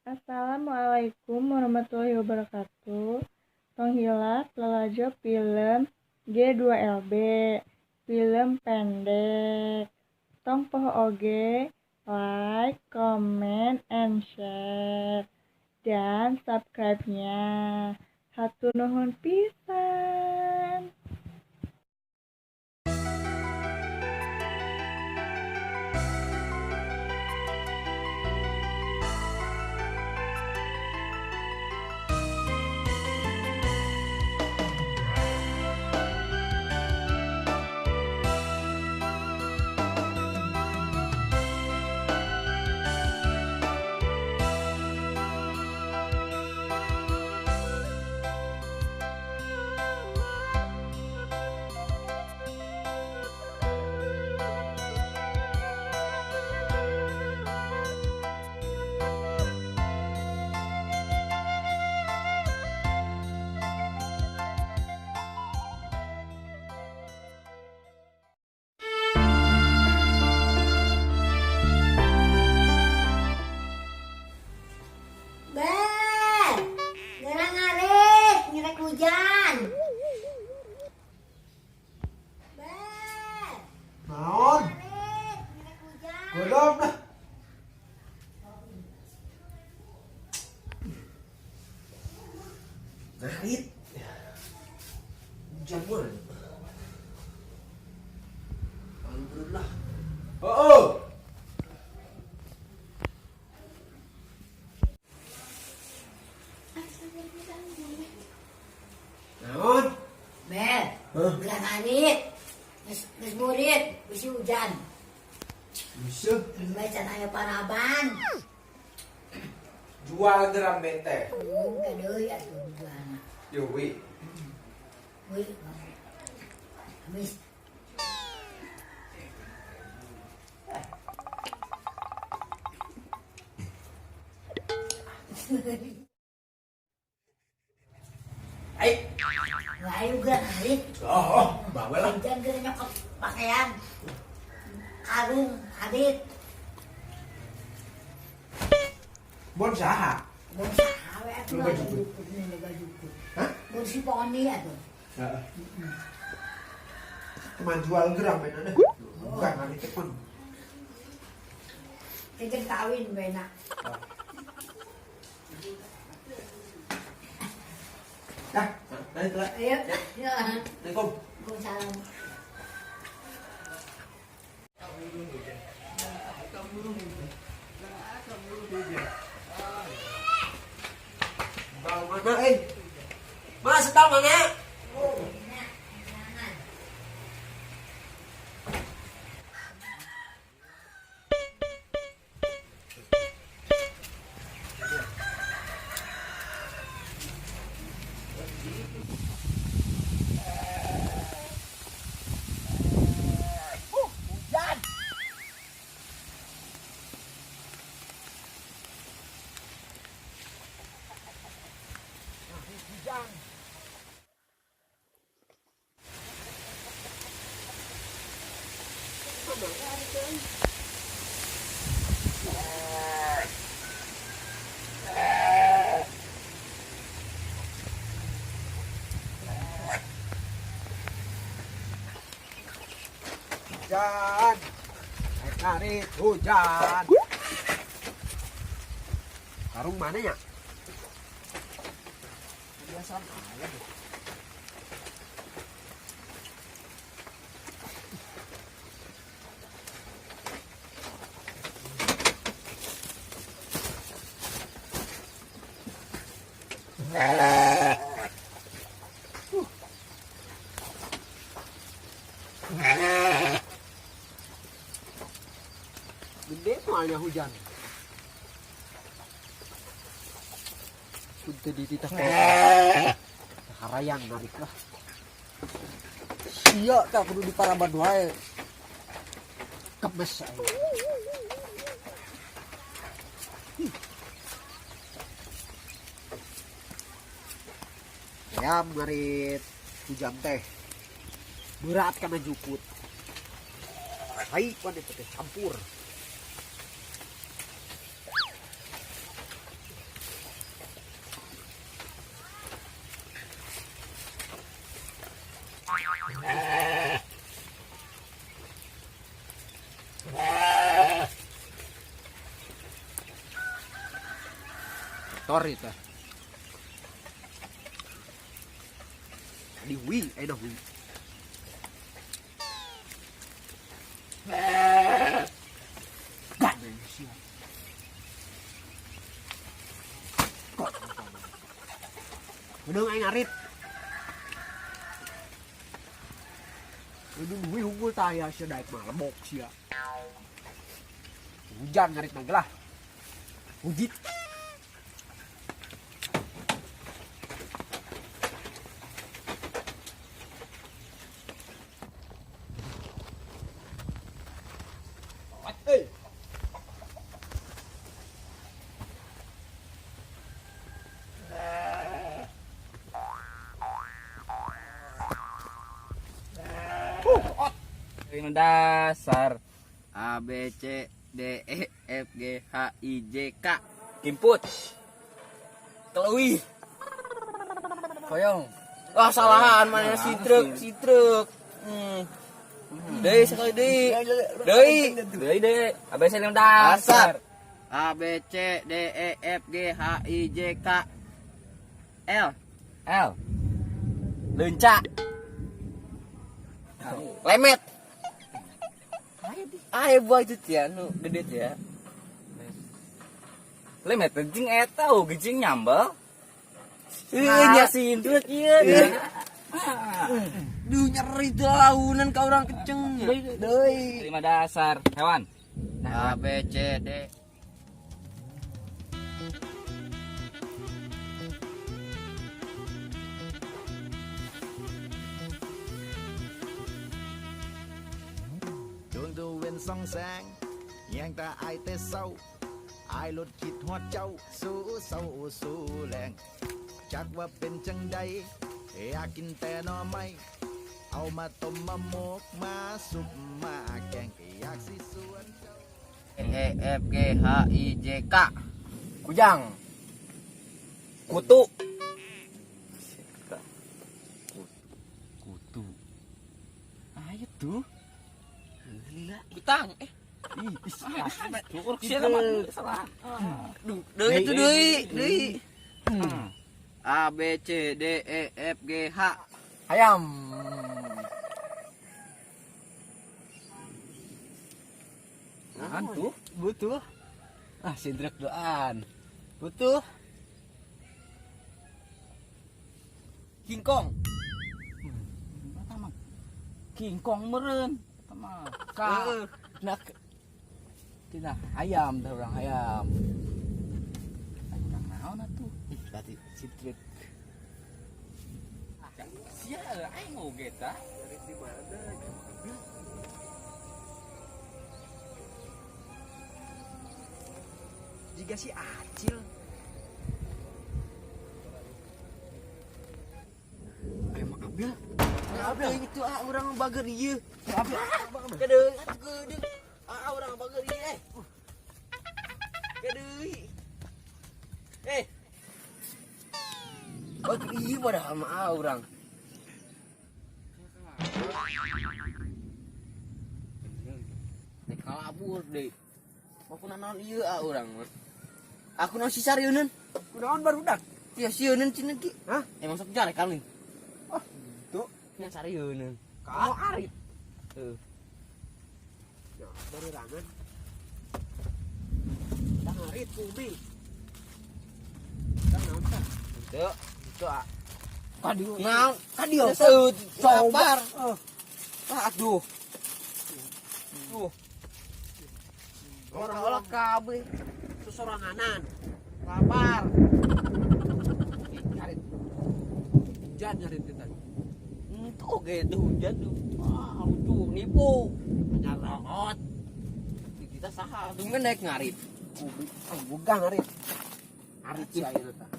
Assalamualaikum warahmatullahi wabarakatuh. Tong hilap lalajo film G2LB, film pendek. Tong poho oge like, comment, and share. Dan subscribe-nya. Hatur nuhun pisan. Ber, geura ngarit, ngerek hujan. Ber, Naon? Ngarit, ngerek hujan. Godom lah. Ngarit. Hujan mana? Alhamdulillah. Oh. Naon? Ber, Hah? Geura ngarit. Geus burit, bisi hujan. Bisa. Bae can aya paraban. Jual geram bete. Kadeui atuh jualna. Yo we. Wih, habis. Ai. Wah, ayo geura ngarit. Oh, bawa lah. Hujan geura nyokot pakaian. Karung, habis. Bon saha? Bon saha we atuh. Loba jukut. Loba jukut. Hah? Bon si Poni atuh. Heeh. Teman jual geram bener. Bukan ngarit teh pun. Kejen kawin benak. Dah, nanti lah. Ayo. Ya. Assalamualaikum. Waalaikumsalam. Bang mana eh? Mas setal mana? Hujan. Hujan. Hujan. Naik hujan. Karung mana ya? Biasa aja deh. Gede soalnya hujan. Punten dititah harayang narik lah. Sia tak kudu diparaban wae. Kebes aing. Ya ngarit hujan teh. Berat karena jukut. Hai pan itu teh campur. Motor itu. Di hui, dah hui. Udah aing ngarit. Udah hui unggul tah ya sia daek mah lebok sia. Hujan ngarit mah gelah. Hujit. Hey. Ini dasar A B C D E F G H I J K. Kimput. Kelui. Koyong. Wah, salahan mana si truk, si truk. Deui sekali deui. Deui, deui deui. A B C D dasar. A B C D E F G H I J K L L. Leunca. Lemet. Ah, buah itu ya, nu gede ya. Lemet gejing eta oh, gejing nyambel. Nya sindruk ieu. Duh nyeri daunan ka urang keceng. Deui. Lima dasar hewan. A B C D. ดวงตะเวนส่องแสงยังตาอายแต่เศร้าอายลดคิดฮอดเจ้าสู้เศร้าสู้แรงจักว่าเป็นจังใดอยากกินแต่หน่อไม้เอามาต้มมาหมกมาสุปมาแกงอยากสิสวนเจ้า E F G H I J K. Kujang. Kutu. Kutu. Ayo tuh. Kutang. Ih, salah. Deui itu deui, deui. A B C D E F G H. Ayam. Nahan tuh? Butuh. Ah, sindrek doan. Butuh. King Kong. King Kong meureun. Ka. Nak. Tina ayam dah orang ayam. Urang naon atuh? Berarti sindrek. Sia aing oge tah. Di mana? Jika si Acil. Emang Abel. Abel itu ah urang bager ieu. Abel. Kedeung atuh kedeung. Ah urang bager ieu eh. Kedeung. Eh. Bager ieu padahal mah ah urang. Nek kalabur deui. Aku naon ieu ah urang mah. Aku naon si sarieuneun. Kunaon barudak? Ya sieuneun cenah ki. Hah? Emang sok jare kali. Oh, gitu. Nya sarieuneun. Ka arit. Heuh. Ya, barurangan. Tah ngarit ku Umi. Tah naon tah? Teu, teu ah. Kadieu. Naon? Kadieu. Sabar. Ah, aduh. Tuh. Orang-orang kabeh sesoranganan. Lapar. Ngarit. Hujan ngarit kita. Itu oge tuh hujan tuh. Ah, lucu nipu. Nyarot. Kita saha tuh kan naik ngarit. Ubi, ah, boga ngarit. Ngarit sih ayeuna tah.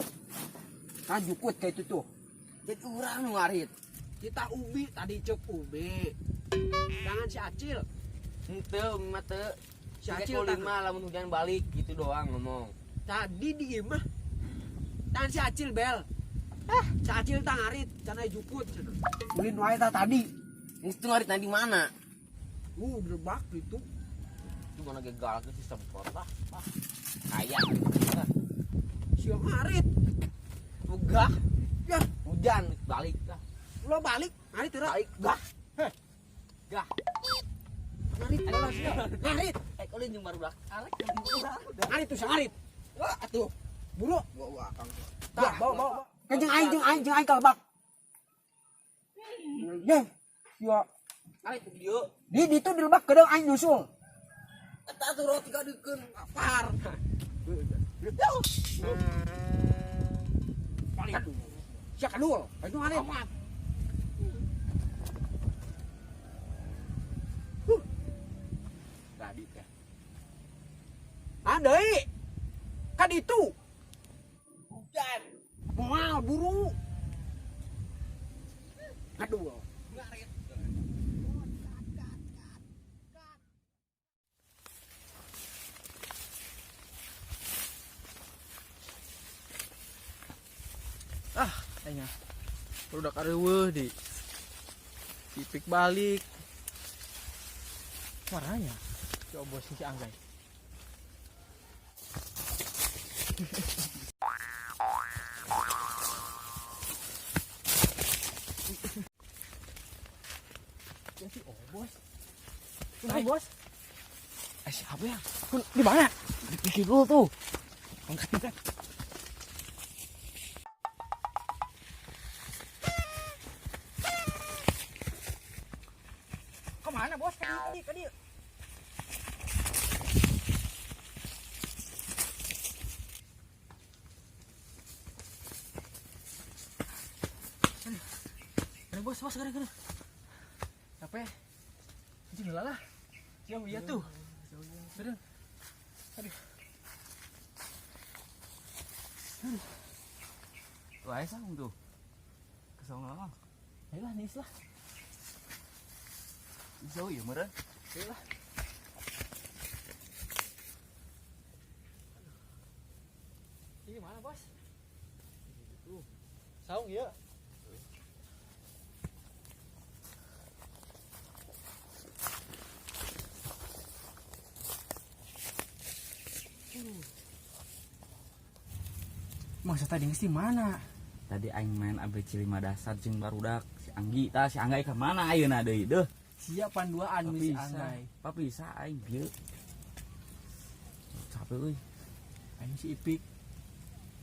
Kan jukut kayak itu tuh. Jadi urang nu ngarit. Kita ubi tadi cek ubi. Tangan si Acil. Henteu mah teu. Si Si Acil Acil tangan. mah lamun hujan balik gitu doang ngomong. Tadi di imah. Tangan si Acil bel. Ah, si Acil tah ngarit, cenah jukut cenah. Ulin wae tah tadi. Itu ngarit di mana? Berbak itu. Itu mana ge galak sih semprot lah. Ah, kaya. Siapa Ngarit. Gah. Ya, hujan balik lah. Lo balik, ngarit heula. Balik gah. Heh. Gah. Ngarit heula sia. Ngarit. Eh, ulin jeung barudak. Arek. Ngarit tuh ngarit. Wah, atuh. Buru. Bawa akang. Tah, bawa bawa. Jeung aing jeung aing jeung aing kalebak. Ye. Ya. Ngarit dieu. Di ditu di lebak kedeung aing nyusul. Eta atuh roti kadeukkeun apar. Balik. Sia kadul. Aing ngarit. Tadi teh. Ah deui. Ka ditu. Hujan. Moal buru. Aduh. Ngarit. Ah, aing barudak areueuh di. Ipik balik. Marahnya. Si Obos si Anggai. Ya si Obos. Kunaon, Bos? Eh, siapa ya? Kun di mana? Dipikir dulu tuh. Angkat angkat. Kemana, Bos? Kadi, kadi. Aduh, bos, bos, kena, kena. Capek. Anjing heula lah. Jauh iya tuh. Aduh. Aduh. Aduh. Tuh aja saung tuh. Kesaung lama. Ayolah, nis lah. Jauh ya, meureun. Ayolah. Ini mana, Bos? Tuh. Saung ya. Masa tadi ngisi mana? Tadi aing main ABC 5 dasar jeung barudak si Anggi tah si Anggai ka mana ayeuna deui deuh. Siap panduaan si Anggai. Papisah aing bieu. Capek euy. Aing si Ipik.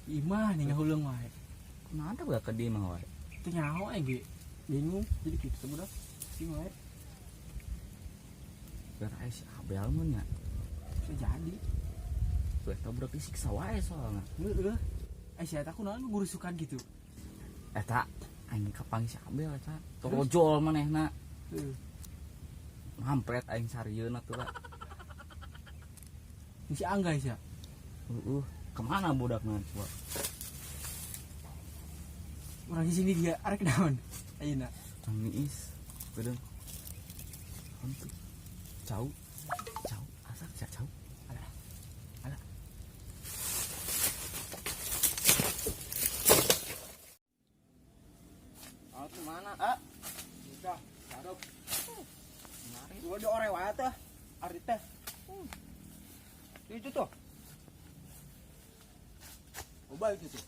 Imah nih ngahuleung wae. Kumaha teh budak ke dieu mah wae. Teu nyaho aing ge. Bingung jadi kitu teh budak. Si wae. Biar aing si Abel mun nya. Bisa jadi. Tuh eta budak disiksa wae soalna. Heeh. Eh si eta kunaon ngurusukan gitu. Eta aing kapanggih si Abel eta. Torojol manehna. Heeh. Mampret aing sarieun atuh lah. Si Anggai sia. Heeh, kemana budakna coba? Urang di sini dia arek naon? Ayeuna. Nangis. Beudeung. Hantu. Jauh. Jauh, asak jauh. Alah. Alah. Oh, mana, ah? Udah, taruh. Gua di ore wae teh. Ari teh. Itu tuh. Coba itu tuh.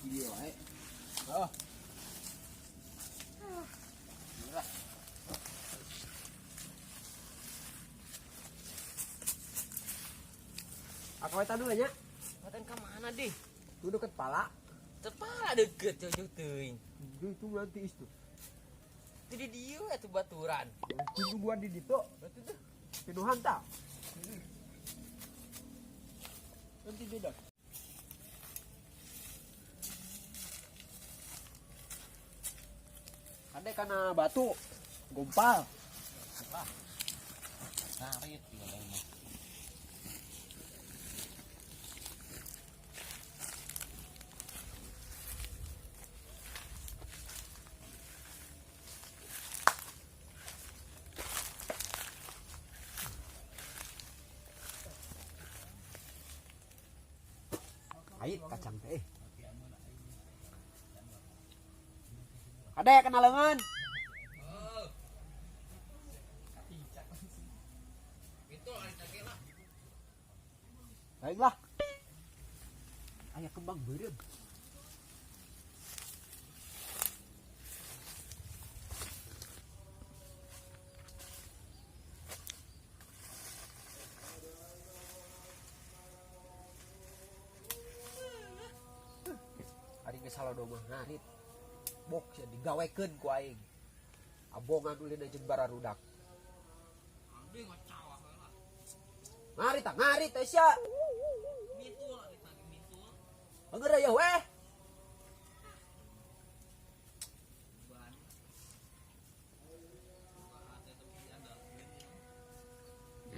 Iya wae. Heeh. Aku eta dulu nya. Maten ka mana deh? Tuh deket pala. Tepala deket jauh teuing. Itu nanti itu. Itu di dieu atuh baturan. Itu gua di ditu. Batu tuh. Pinuhan ta. Nanti dia dah. Kade kana batu gompal. Narit juga ini. Pahit kacang teh. Kade kena lengan. Aing lah. Aya kembang beureum. Ari geus salodo mah ngarit. Bok sia digawekeun ku aing. Abongan ulin jeung bararudak. Ngarit ah, ngarit teh sia. Agar aya weh.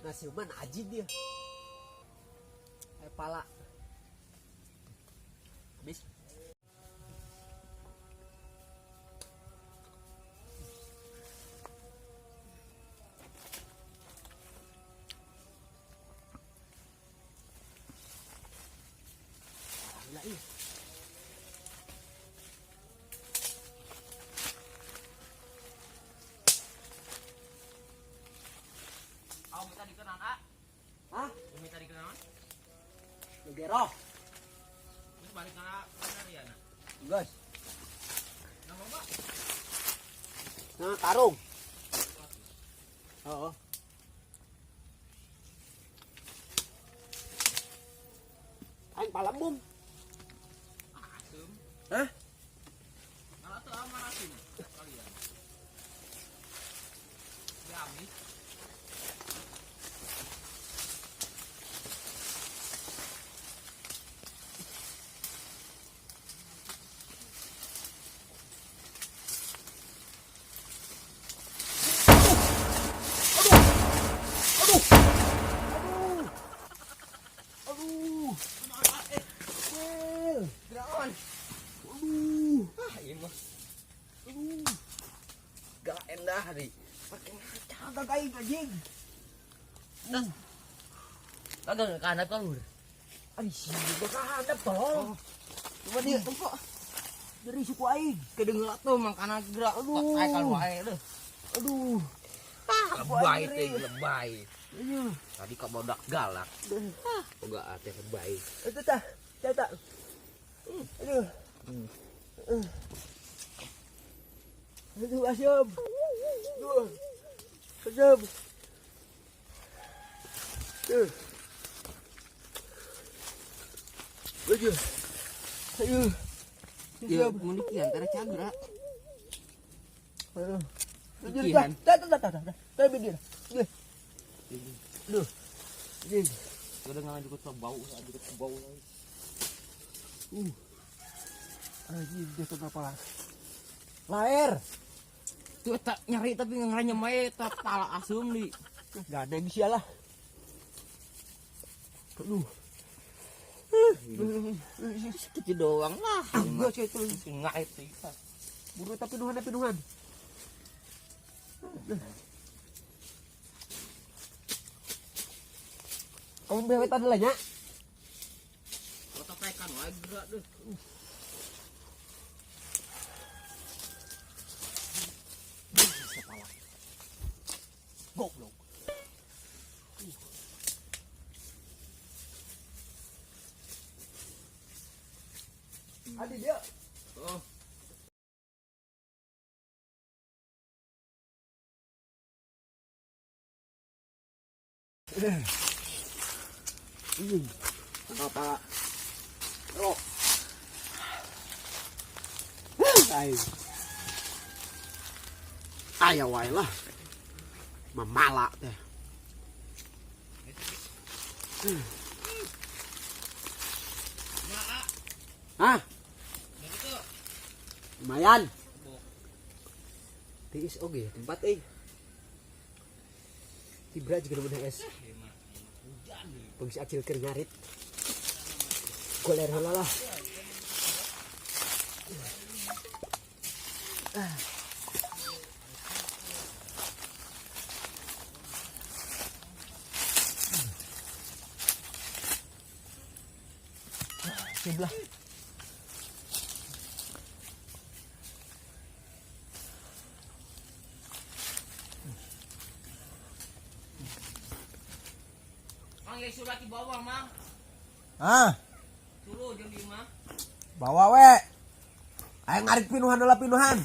Nasiuman aji dia. Pala. Habis. Hah? Geroh. Terus balik ke Ariana. Guys. Nama Pak? Nah, karung. Heeh. Aing palembung. Asem. Hah? Malah tuh aman asin kalian. Ya amis. Anjing. Nang. Kagak ke handap kan, Lur? Ai, gua ke handap tolong. Coba dia tempo. Dari suku aing. Kedengeran tuh mangkana gerak. Aduh. Kayak kalau wae deh. Aduh. Ah, lebay teh, lebay. Iya. Tadi kok bodak galak. Ah, boga teh lebay. Itu tah, tah. Aduh. Aduh, asyam. Aduh. Asyam. Aduh. Aduh. Aduh. Ya, mun dikian teh cageura. Aduh. Dikian. Tah, tah, tah, tah. Tah berdiri. Aduh. Aduh. Aduh. Kedengaran juga bau, juga bau. Anjing dia kenapa lah? Laer. Tuh tak nyari tapi ngeranyem ae tak pala asum di. Gandeng sia lah. Aduh. Segitu doang lah. Enggak sih itu. Ngait sih. Buru tapi pinuhan pinuhan. Kamu bewetan lah nya. Otak tekan wae gerak deh. Goblok. Adi dia. Oh. Apa? Oh. Ayo. Ayo wae lah. Mamala teh. Hah? Lumayan. Tiis oge tempat euy. Tibra juga mun es. Pengisi acil keur ngarit. Goler heula lah. Sebelah. Mang, ya surat di bawah, Mang. Hah? Turu jeung di imah. Bawa we. Ayo ngarit pinuhan heula pinuhan.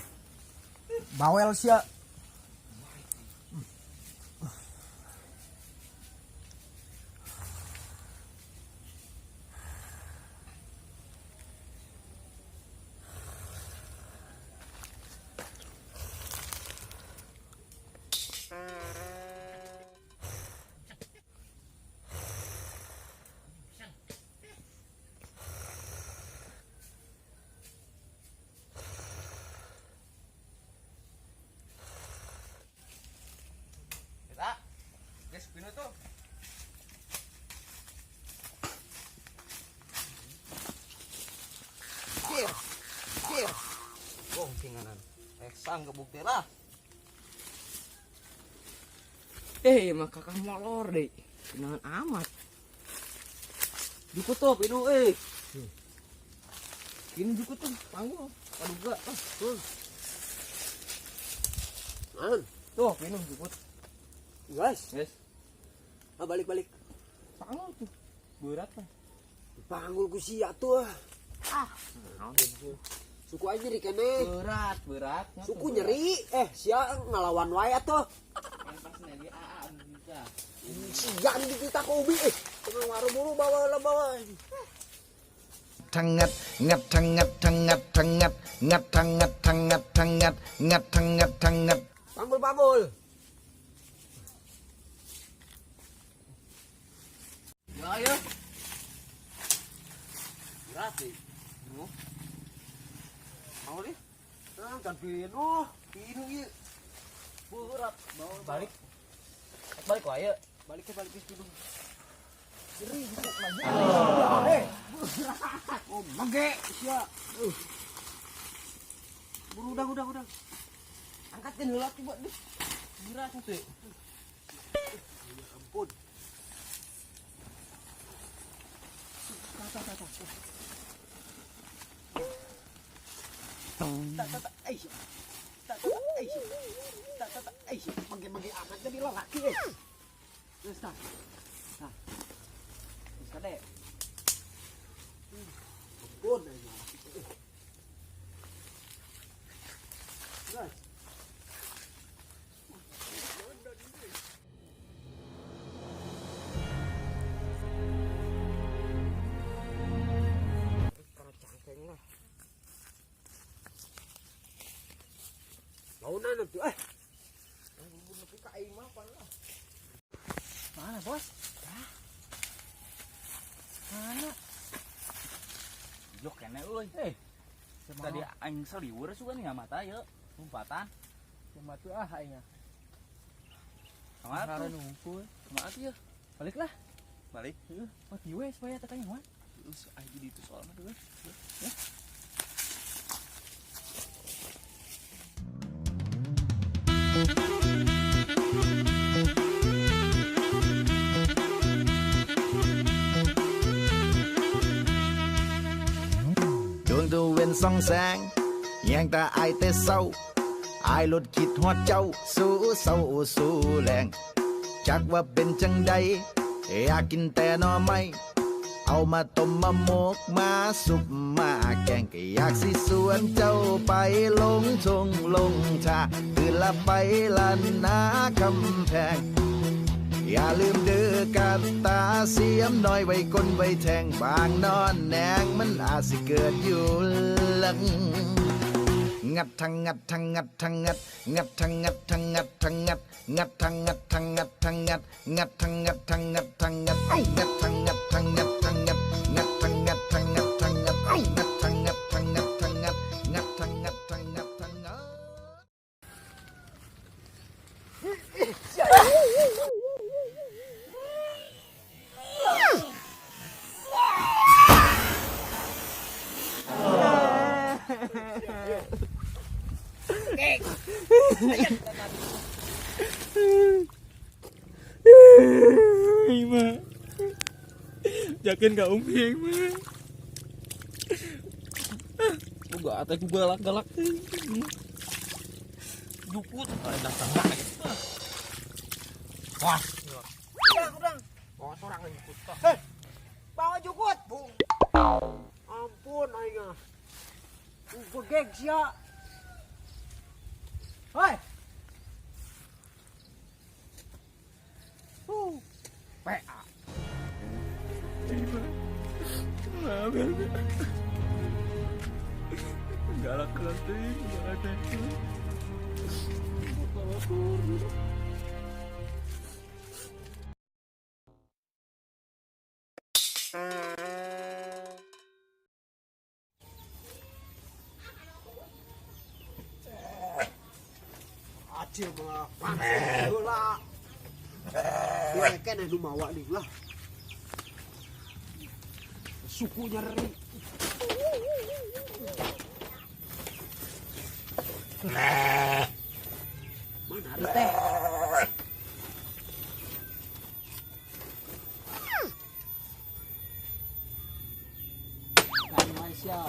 Bawel sia. Eta. Geus pinuh tuh. Kir. Kir. Boh kinganan. Sang kebukti lah. Eh, mah kakak molor deh. Kenangan amat. Jukut tuh pinuh eh. Ini jukut tuh panggung. Paduga. Ah, tuh. An. Tuh pinuh jukut. Guys, Guys, ah, balik-balik. panggung tuh. Berat lah. Panggul ku sia tuh. Ah, Suku aja nyeri kene. berat, berat. Suku nyeri, eh sia ngalawan wae atuh. Pas lagi aa bisa. Sia di kita ku ubi eh. Tengah waru buru bawa lah bawa. ทั้งงัดงัดทั้งงัดทั้งงัดทั้งงัดงัดทั้งงัดทั้งงัดทั้งงัดงัดทั้งงัดทั้งงัด Panggul panggul. Ya ayo. Berat sih. Nuh. Mau deh. Ah, kan pinuh. Pinuh ieu. Berat. Bawa balik. Balik wae. Balik ke balik ke pinuh. Nyeri jukut lagi. Eh. Oh, mage sia. Buru udah udah udah. Angkatin heula coba deh. Berat tuh. Ya ampun. Tak tak tak tak. Tak tak tak. Eh. Tak tak tak. Eh. Tak tak tak. Eh. Mage-mage amat jadi lelaki eh. Terus tak. Tak. Terus kade. Ampun aja. Guys. Karena cangkeng lah. Launan tuh eh. Nepi ka imah pan lah. Mana bos? Mana? Jok kene euy. Eh, Tadi aing saliweur sugan nih mata ye. Lompatan. Cuma tuh ah aing. Kumaha Karena tuh? nungkul. Kumaha tuh ya? Baliklah. Balik. Heeh, mati we supaya tetangga wan. Terus aing jadi itu soalnya tuh. Ya. ดวงตะเวนส่องแสงยังแต่อายแต่เศร้าอายลดคิดฮอดเจ้า สู้เศร้าสู้แรงจักว่าเป็นจังใดอยากกินแต่หน่อไม้เอามาต้มมาหมกมาสุปมาแกงก็อยากสิสวนเจ้าไปลงทงลงชาคือละไปละนาคำแพง อย่าลืมเดือกับตาเสียมน้อยไว้ก้นไว้แทงบางนอนแนงมันอาจสิเกิดอยู่หลังงัดทั้งงัดทั้งงัดทั้งงัดงัดทั้งงัดทั้งงัดทั้งงัดงัดทั้งงัดทั้งงัดทั้งงัดงัดทั้งงัดทั้งงัดทั้งงัดงัดทั้งงัดทั้งงัดทั้งงัดงัดทั้งงัดทั้งงัดทั้งงัดงัดทั้งงัดทั้งงัดทั้งงัดงัดทั้งงัดทั้งงัดทั้งงัด Aing mah. Yakin ka umi aing mah. Boga ate ku galak-galak. Jukut datang lagi. Wah. Udang, udang. Bawa sorang jukut. Hei. Bawa jukut. Ampun aing ah. Begeg sia. Hoi. PA. Galak nanti, galak nanti. Acil mah panas lah. Dia kena nu mawa nih lah. Suku nyeri. Mana hari teh? Kan Malaysia.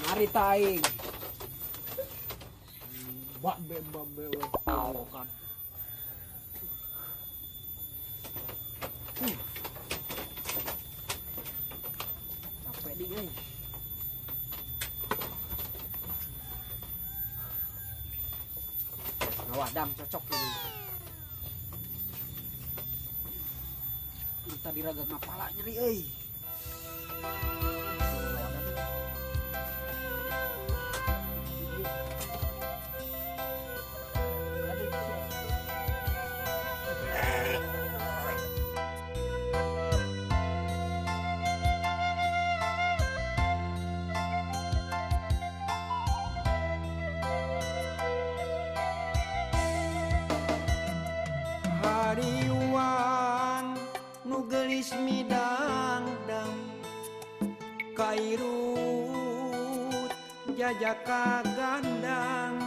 Mari taing. Bambe bambe we kan. Capek nih guys. Ngawadang cocok ini. Tadi raga ngapala nyeri euy. Hariwang nu geulis midangdang kairut jajaka gandang.